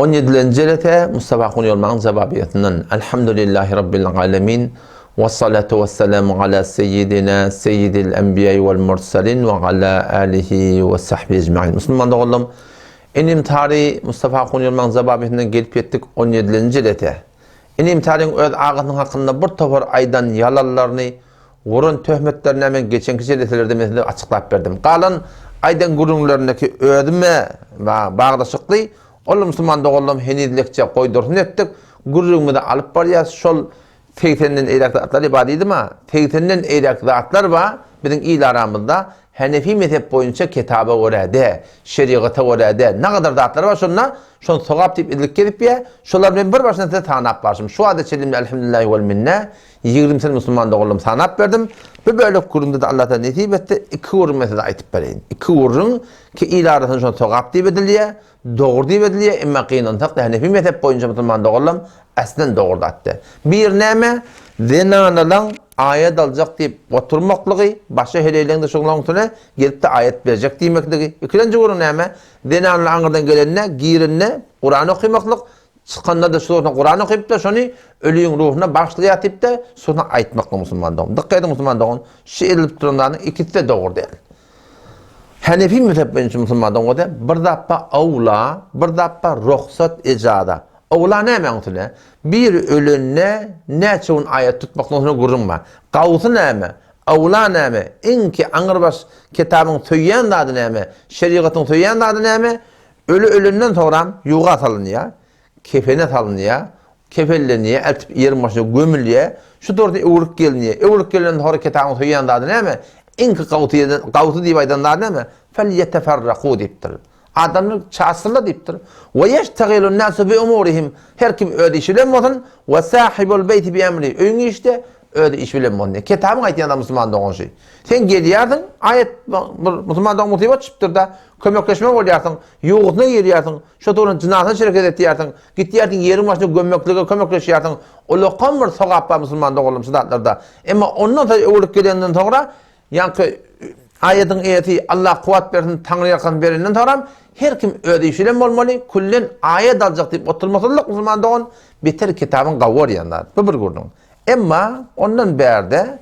On ýedilenji jelese Mustafa Ahun Ýolmagyň jawabiýasyndan Elhamdülillahi Rabbil alemin Wessalatu wesselamu ala seýýidina seýýidil enbiýai wel mursalin we ala alihi we sahbihi ecmain. Musulman doganlarym, inim Tary Mustafa Ahun Ýolmagyň jawabiýasyndan gelip ýetdik on ýedilenji jelese. Inim Taryň öz agasynyň hakynda bir topar aýdan ýalanlaryny, guran töhmetlerini men geçenki jeleselerde men size açyklap berdim. Galan aýdan gürrüňlerindeki özüme baglaşykly Ol musulman doganlarym henizlikçe goýdursyn etdik. Gürrüňimizi alyp barýas. Şol segsenden eýräk zatlar bar diýdim-a. Segsenden eýräk zatlar bar biziň il aramyzda. Henefi mezhep boýunça kitaba görä-de, şerigata görä-de nagadar zatlar bar şonda. Şony sogap diýip edilip gezipýä. Şolary men bir başyndan size sanap barşym. Şu wagta çenli elhamdülillahi wel minne ýigrimisini musulman doganlarym sanap berdim. Bu bölek gürrüňde-de Allah Taala nesip etse iki gürrüň men size aýtyp bereýin. Iki gürrüň ki il arasynda şony sogap diýip edilýä. Dogry diýip edilýär, emma gynansak-da Henefi mezhep boýunça musulman doganlam äslen dogry zat däl. Bir näme, zenanalaň aýat aljak diýip oturmaklygy, başga heleýleň-de şoňlaň üstüne gelip-de aýat berjek diýmekligi. Ikilenji gürrüň näme, zenanlar aňyrdan gelende, girende Kuran okymaklyk, çykanda-da şu zordan Kuran okyp-da şony ölüň ruhuna bagyşlaýar diýip-de şony aýtmaklyk musulman dogan. Dykgat ediň musulman dogan, şu edilip duran zadyň ikisi-de dogry däl. Hanefi mezhep boýunça musulmandan bolsa bir zat bar awla, bir zat bar rugsat ejaza. Awla näme oňsuna? Bir ölende näçe gün aýat tutmak oňsuna gürrüň bar. Gawsy näme? Awla näme? Iňki aňyrbaş kitabyň söýýän zady näme? Şerigatyň söýýän zady näme? Öli ölenden soňram ýuwga salynýar. Kefene salynýar, kefenlenýär, eltip ýeriň başyna gömülýär. Şu torda öwrüp gelinýär. Öwrüp gelenden soňra kitabyň söýýän zady näme? Iňki gawsy ýeden, gawsy diýip aýdan zady näme? Felýeteferraku diýipdir. Adamlar çaşsynlar diýipdir. We ýeştegilun nasu bi umurihim. Her kim öz işi bilen bolsun. We sahibul beýti bi emri. Öýüň işde öz işi bilen bolsun diýip. Kitabyň aýtýan zady musulman dogan şu. Sen gelýärsiň, aýat bir musulman dogan musybat düşüpdir-de, kömekleşme bolýarsyň, ýuwgusyna girýärsiň, Şo döwrün jynasyna şereket etýärsiň, gitýärsiň ýeriň başyna gömmeklige kömekleşýärsiň. Ullakan bir sogap bar musulman doganlarym şu zatlarda. Emma ondan soň öwrülip gelenden soňra ýaňky aýadyň eýesi Allah kuwwat bersin, Taňry ýalkasyn berenden soňram her kim öz işi bilen bolmaly, küllen aýat aljak diýip oturmasyzlyk musulman dogan beter kitabyň gawy görýän zat. Bu bir gürrüň. Emma ondan bärde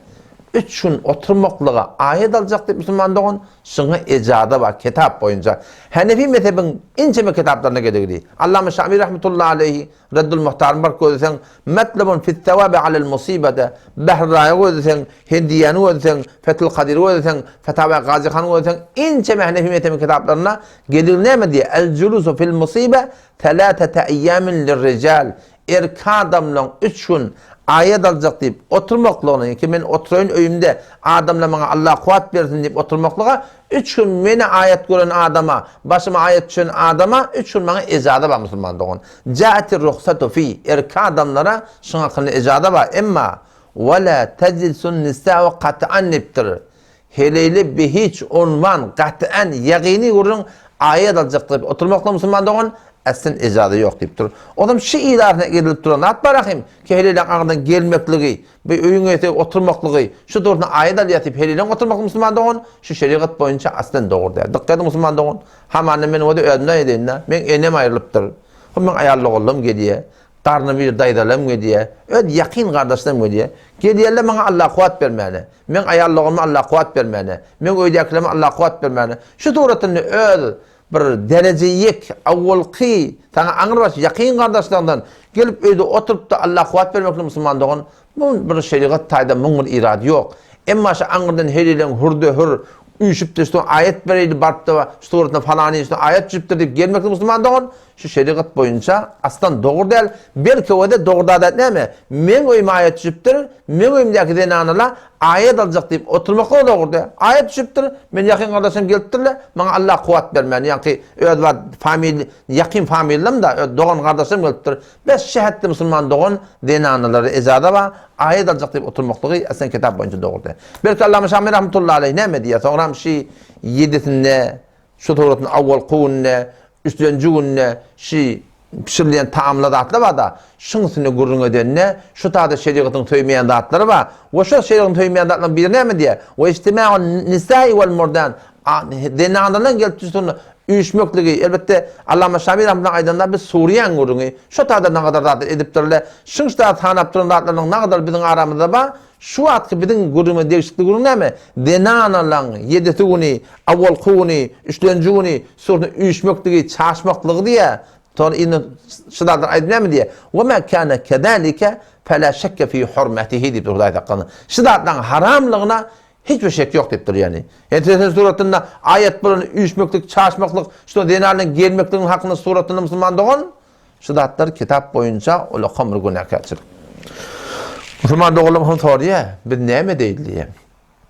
üç gün oturmaklyga aýat aljak diýip musulman dogan, şuňa ejaza bar kitap boýunça. Hanefi mezhebiň ençeme kitaplaryna gedigli. Allama Şami rahmetullahi aleýhi Reddul Muhtaryny baryp gözleseň, Metlebun fis-sewabi alel musibete, Behr-Raýy gözleseň, Hendiýäni gözleseň, Fethul Kadyry gözleseň, Fetawa Gazy Hany gözleseň, ençeme Hanefi mezhebiň kitaplarynda gedigli näme diýýär? El-julusu fil musibe seläsete eýýamin lirrijal. Erkek adamlaň üç gün aýat aljak diýip oturmaklygyny, ki men oturaýyn öýümde, adamlar maňa Allah kuwwat bersin diýip oturmaklyga, üç gün meni aýat gören adama, başyma aýat düşen adama üç gün maňa ejaza bar musulman dogan. Jaati ruhsatu fi, erkek adamlara şuň hakynda ejaza bar, emma we la tejlisun nisa'u kat'an diýipdir. Heleýli bihiç unwan, gat'an, ýagyny gürrüň aýat aljak diýip oturmakda musulman dogan, äslin ejaza ýok diýipdir. Ozam şi il arasynda edilip duran zat bar ahym, ki heleýleň aňyrdan gelmekligi, bir öýüň eýesi oturmaklygy, şu dogrusynda aýat alýas diýip heleýleň oturmaklygy musulman dogan, şu şerigat boýunça aslyn dogry däl. Dykgat ediň musulman dogan, hamana men ode özümden edeýin-dä, meň enem aýrylypdyr, hop meň aýal doganlarym gelýä, garny bir daýzalarym gelýä, öz ýakyn gardaşlarym gelýä, gelýärler maňa Allah kuwwat bermäne. Meň aýal doganyma Allah kuwwat bermäne, meň öýdäkilerime Allah kuwwat bermäne. Şu suratynda öz bir dereje ýek, awwalky, saňa aňrybaş ýakyn gardaşlaryňdan gelip öýde oturypda Allah kuwwat bermeklik musulman dogan, bu bir şerigat taýdan muň bir irady ýok. Emma şu aňyrdan heleýleň hürde-hür üýşüpdir, şu aýat bereýli barypda şu suratynda falany üstüne aýat düşüpdir diýip gelmeklik musulman dogan, Şu şerigat boýunça aslan dogry däl, belki o-da dogry zat näme? Meň öýüme aýat düşüpdir, meň öýümdäki zenanala aýat aljak diýip oturmaklygy dogry däl. Aýat düşüpdir, men ýakyn gardaşym gelipdirle, maňa Allah kuwwat bermän, ýaňky öz bar famil, ýakyn famillam-da, öz dogan gardaşlarym gelipdir. Bes şähetde musulman dogan zenanalara ejaza bar, aýat aljak diýip oturmaklygy aslan kitap boýunça dogry däl. Belki Allama Şami rahmetullahi aleýh näme diýýär, soňram şi ýedisinde Şu suratyň awwalky günde, üçlenji günde şi bişirilýän tagamly zatlar bar-da, şuň üstünde gürrüň edende, şu taýda şerigatyň söýmeýän zatlary bar we şo şerigatyň söýmeýän zatlaryň biri näme diýýär? We ijtima'un nisa'i wal murdan. Zenanlaryň gelip düşsün. Üýşmekligi, elbetde, Allama Şami rahmetullah aýdanda biz Suriýaň gürrüňi, şo taýda nagadar zatlar edipdirler. Şunça zat sanap duran zatlarynyň nagadar biziň aramyzda bar. Şu wagtky biziň gürrüňimize degişlikli gürrüň näme? Zenanalaň ýedisi güni, awalky güni, üçlenji güni suratynda üýşmekligi, çaşmaklygy diýýär. Soňra indi şu zatlar aýdyp näme diýýär? Wa ma kana kezalike fela şekke fi hurmatihi diýipdir Hudaý saklasyn. Şu zatlaryň haramlygyna Hiç bir şek ýok diýipdir ýagny. Enteresan suratynda aýat bolan üýşmeklik, çaşmaklyk, şunda zenanyň gelmekligiň hakynda suratynda musulman dogan, şu zatlar kitap boýunça ulakam bir günäkärçilik. Musulman doganlarym hem soraýar, biz näme edeýli diýýär.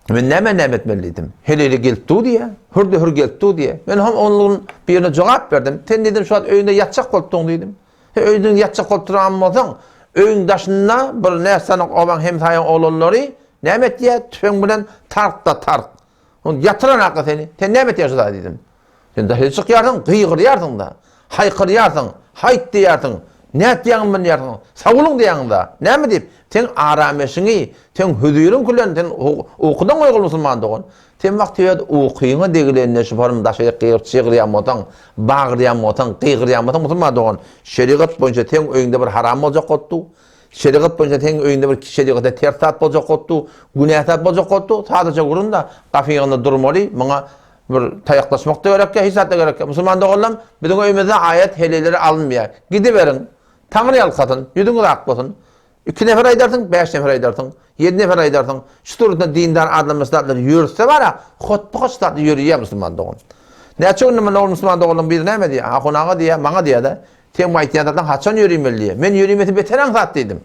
Men näme näme etmeli diýdim. Heleýli gelip dur diýýär. Hürde hür gelip dur diýýär. Men hem onuň birine jogap berdim. Sen diýdim şu wagt öýünde ýatjak bolup duň diýdim. He öýüň ýatjak bolup duran bolsaň, öýüň daşynda bir näsanyk obaň hemsaýaň oglanlary näme etýär? Tüfeň bilen tark-da tark. Ony ýatyran hakda seni. Sen näme etýäň şu zady diýdim. Sen daşary çykýarsyň, gygyrýarsyň-da. Haýkyrýarsyň, haýt diýýärsiň. Nätýäňi bilýärsiň. Sag boluň diýýäň-da. Näme diýip? Seň arameşiňi, seň höziriň külen, sen ukudan oýgul musulman dogan. Sen wagty öz ukyňa degilende şu form daşaryk gygyryp çygyrýan bolsaň, bagyrýan bolsaň, gygyrýan bolsaň musulman dogan, şerigat boýunça seň öýüňde bir haram boljak bolupdy. Şerigat boýunça seň öýüňde bir şerigata ters zat boljak bolupdy, günä zat boljak bolupdy. Sadaja gürrüň-de, gapyňda durmaly, muňa bir taýaklaşmak-da gerekýär, hiç zat-da gerekýär. Musulman doganlarym, biziň öýümizde aýat heleýleri alynmaýar. Gidiberiň. Taňry ýalkasyn, ýüzüňiz ak bolsun. Iki nefer aýdarsyň, bäş nefer aýdarsyň, ýedi nefer aýdarsyň. Şu suratda dindar adamlar şu zatlary ýörütse bar-a, hotba-hot şu zatlar ýörüýär musulman dogan. Näçe günden mundan ol musulman doganlaryň biri näme diýýär? Ahun aga diýýär, maňa diýýär-de, Seň bu aýtýan zatlaryň haçan ýörimeli diýýär. Men ýörimesi beter aňsat diýdim.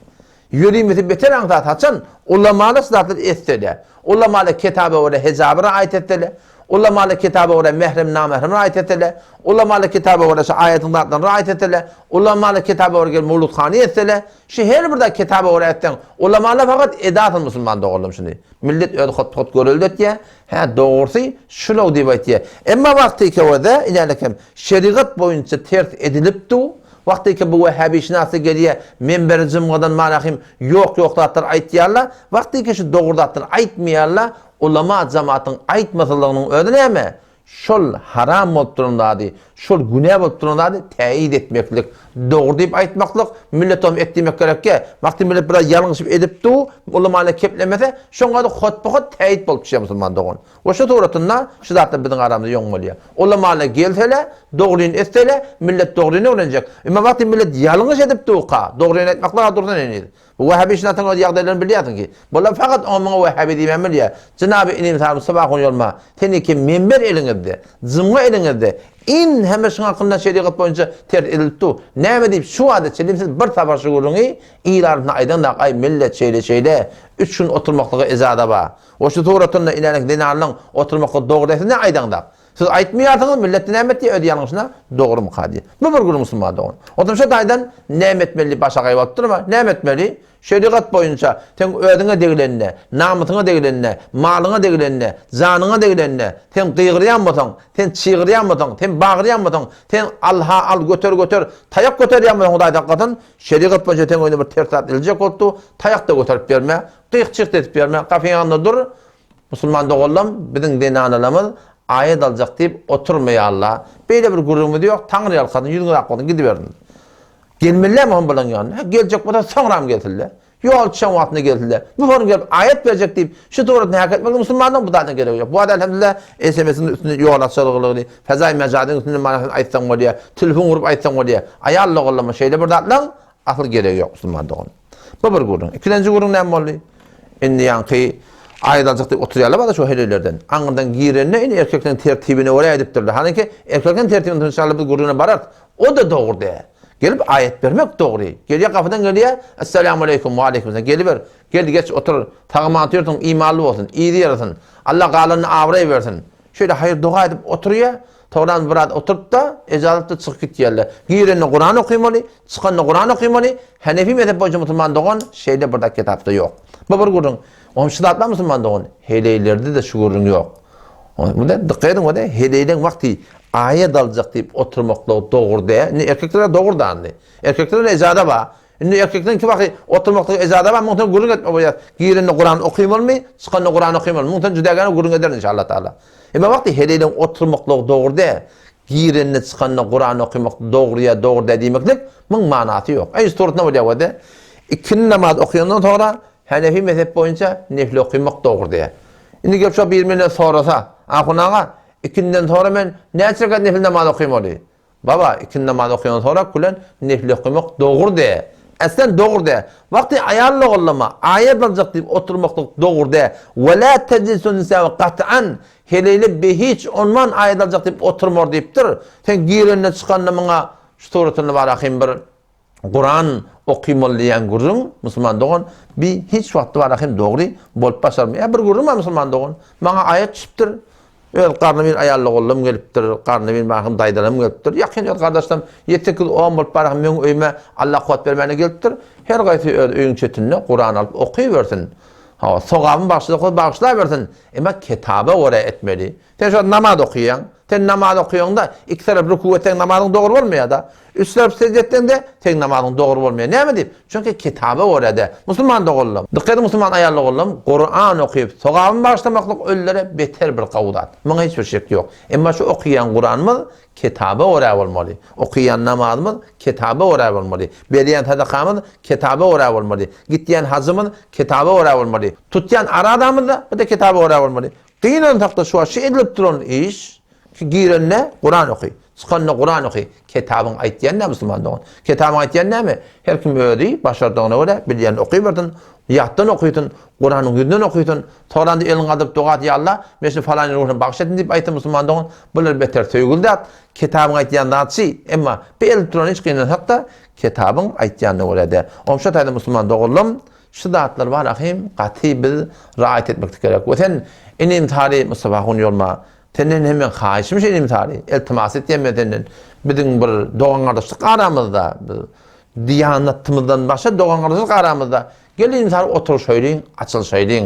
Ýörimesi beter aňsat haçan? Ulamalar şu zatlary etse-de. Ulamalar kitaba görä hejaby raýat etse-de. Ulamalar kitaba görä mährem namährem raýat etsele, ulamalar kitaba görä şu aýatyň zatlaryny raýat etsele, ulamalar kitaba görä gelip mowluthany etsele, şu her bir zat kitaba görä etseň, ulamalar fakat edasyn musulman doganlarym şuny. Millet özi hot-hot görelde etýär, hä dogrusy şulow diýip aýtýar. Emma wagtykewede inälekem şerigat boýunça ters edilip du, wagtyke bu wehhabişynasy gelýär, menberi jymgadan manahym ýok-ýok zatlar aýtýarlar, wagtyke şu dogry zatlary aýtmaýarlar, Ulama jamatyň aýtmasyzlygynyň özi näme? Şol haram bolup duran zady, şol günä bolup duran zady täýit etmeklik, dogry diýip aýtmaklyk, millet ony et diýmek gerekýä. Wagty millet biraz ýalňyşyp edip du, ulamalar keplemese, şoň özi hotba-hot täýit bolup düşýär musulman dogan. We şu suratynda şu zatlar biziň aramyzda ýoň bolýar. Ulamalar gelsele, dogryny etsele, millet dogryny öwrenjek. Emma wagty millet ýalňyş edip duka, dogryny aýtmaklyga dursun heniz. Bu wehhabişynasyň öz ýagdaýlaryny bilýärsiň ki, bular fakat oňa muňa wehhabi diýmän bilýär. Jenaby inim sag Mustafa ahun ýolma, seniki menber eliňizde, jymga eliňizde, in hemme şuň hakynda şerigat boýunça ters edilip dur. Näme diýip şu wagta çenli siz bir sapar şu gürrüňi il arasynda aýdaňdak aý millet şeýle şeýle üç gün oturmaklyga ejaza bar. We şu suratynda inänik zenanlaň oturmaklygy dogry däl siz ne aýdaňdak. Siz aýtmaýarsyňyz, millet näme etdi, öz ýalňyşyna dogrumyka diýip. Bu bir gürrüň musulman dogan. Onsoň şu taýdan näme etmeli diýip başagaý bolup durma. Näme etmeli? Şerigat boýunça seň özüňe degilende, namysyňa degilende, malyňa degilende, janyňa degilende, sen gygyrýan bolsaň, sen çygyrýan bolsaň, sen bagyrýan bolsaň, sen al-ha al, göter-göter, taýak göterýän bolsaň Hudaý saklasyn, şerigat boýunça seň öňüňde bir ters zat ediljek bolup dur, taýak-da göterip ýörme, gyk-çyk-da edip ýörme, gapyň ýanynda dur, Musulman doganlam biziň zenanalamyz aýat aljak diýip oturmaýarla. Beýle bir gürrüňimiz ýok, Taňry ýalkasyn, ýüzüňiz ak bolsun, gidiberin. Gelmelilämi hom bulaň ýanyna? Hä, geljek bolsa soňram gelsinle. Ýol düşen wagtynda gelsinle. Bu forum gelip aýat berjek diýip, şu suratny häk etmek musulmanlaryň bu zadyna geregi ýok. Bu zat elhamdülillah SMS-iň üstünde ýol açarlygyny, fezaý mejazyň üstünde manysyny aýtsaň bolýar, telefon urup aýtsaň bolýar. Aýal doganlama şeýle bir zatlaň asyl geregi ýok musulman dogan. Bu bir gürrüň. Ikilenji gürrüň näme boldy? Indi ýaňky aýat aljak diýip oturýarlar bada şu heleýlerden. Aňyrdan girende indi erkekleriň tertibine görä edipdirler. Hanyki erkekleriň tertibini inşallah biz gürrüňine bararys. O-da dogry däl. Gelip aýat bermek dogry. Gelýär gapydan gelýär. Essalamu aleýkum, we aleýkum esselam. Geliber. Gel geç otur. Sag-aman otyrsyň, imanly bolsun, yzy ýarasyn. Allah galanyna abraý bersin. Şeýle haýyr-doga edip oturýar. Soňran biraz oturyp-da, ejazyp-da çykyp gitýärler. Girende Kuran okymaly, çykanda Kuran okymaly. Hanefi mezhep boýunça musulman dogan şeýle bir zat kitapda ýok. Bu bir gürrüň. Oňa şu zat bar musulman dogan, heleýlerde-de şu gürrüň ýok. Muny dykgat ediň, ony heleýleň wagty aýat aljak diýip oturmaklygy dogry däl. Indi erkeklere dogry da indi. Erkeklere ejaza bar. Indi erkekden ki wagty oturmaklyga ejaza bar, muňdan gürrüň etme bolýar. Girende Kuran okymalymy, çykanda Kuran okymalymy? Muňdan jüdägäne gürrüň ederin inşallah taala. Emma wagty heleýleň oturmaklygy dogry däl. Girende çykanda Kuran okymak dogry ýa dogry däl diýmeklik muň manasy ýok. Eý suratynda bolýar wede. Ikindi namaz okaýandan soňra Hanefi mezhep boýunça nefli okymak dogry diýýär. Indi gelip şo biri menden sorasa, Ahun aga, ikinden soňra men näçe rekat nefil namaz okymaly? Baba, ikindi namaz okaýandan soňra külen nefli okymak dogry diýýär. Äslen dogry däl. Wagty aýal doganlama, aýat aljak diýip oturmaklyk dogry däl. Ve la tejlisun nisa'u kat'an Heleýle behiç onman aýat aljak diýip oturmar diýipdir. Sen girende çykanda muňa şu suratyny barahym bir Kuran okymaly diýen gürrüň musulman dogan bi hiç wagtda barahym dogry bolup başarmaýar. Bir gürrüň bar musulman dogan. Maňa aýat düşüpdir. Öz garny bir aýal doganlarym gelipdir, garny bir barahym daýzalarym gelipdir. Ýakyn öz gardaşlarym ýedi-sekiz on bolup barahym meň öýüme Allah kuwwat bermäne gelipdir. Her gaýsy öz öýüň çetinde Kuran alyp okybersin. Hawa, sogabyny bagşlasa bolsa bagyşlabersin. Emma kitaba görä etmeli. Sen şu wagt namaz okaýaň. Sen namaz okaýaňda, iki tarap ruku etseň namazyň dogry bolmaýar-da. Üç tarap sejde etseň-de, seň namazyň dogry bolmaýar. Näme diýip? Çünki kitaba görä-de. Musulman doganlarym, dykgat ediň musulman aýal doganlarym, Kuran okyp, sogabyny bagyşlamaklyk ölülere beter bir gowy zat. Muňa hiç bir şek ýok. Emma şu okaýan Kuranymyz Kitaba görä bolmaly. Okaýan namazymyz kitaba görä bolmaly. Berýän sadakamyz kitaba görä bolmaly. Gitýän hajymyz kitaba görä bolmaly. Tutýan arazamyz-da bu-da kitaba görä bolmaly. Gynansakda şu wagt şu edilip duran iş, ki girende Kuran oky, çykanda Kuran oky. Kitabyň aýtýany näme musulman dogan? Kitabyň aýtýany näme? Her kim özi başardygyna görä bilýänini okybersin, ýatdan okysyn, Kuranyň ýüzünden okysyn, soranda elini galdyryp doga et, Ýa Allah, men şuny falanyň ruhuna bagyş etdim diýip aýtsyn musulman dogan. Bular beter söýgüli zat. Kitabyň aýtýan zatçy, emma bir elip duran hiç gynansak-da, kitabyň aýtýanyna görä-de. Onşa taýda musulman doganlarym, şu zatlar bar ahym, gaty biz raýat etmeklik gerek. We sen inim Sary Mustafa hun ýolma, senden hem meň haýyşym şu inim Sary, iltimas etýän men senden, biziň bir dogan-gardaşlyk aramyzda, biz diýanatymyzdan başga dogan-gardaşlyk aramyzda, Geliň sary oturyşaýlyň, açylyşaýlyň.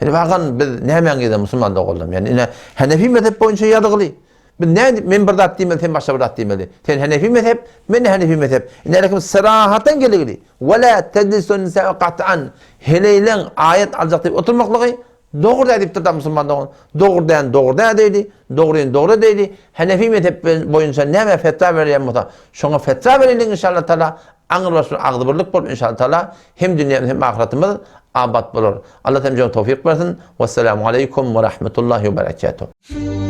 Ine bakan biz nämäň ýerinde musulman doganlarym. Ýani ine Hanefi mezhep boýunça ýazgyly. Biz nädip men bir zat diýmeli, sen başga bir zat diýmeli. Sen Hanefi mezhep, men Hanefi mezhep. Ine her kim syrahatan geligli. Ve la tejlisun nisa'u kat'an. Heleýleň aýat aljak diýip oturmaklygy Dogry däl diýipdir da musulman dogan. Dogry däl dogry däl diýdi. Dogryny dogry diýdi. Hanefi mezhep boýunça näme fetwa berýän bolsa, şoňa fetwa bereliň inşallah taala. Aňrybaş bir agzybirlik bolup inşallah taala hem dünýämiz hem ahyretimiz abat bolar. Allah hemmämize towfyk bersin. Wessalamu aleýkum we rahmetullahi we berekatuh.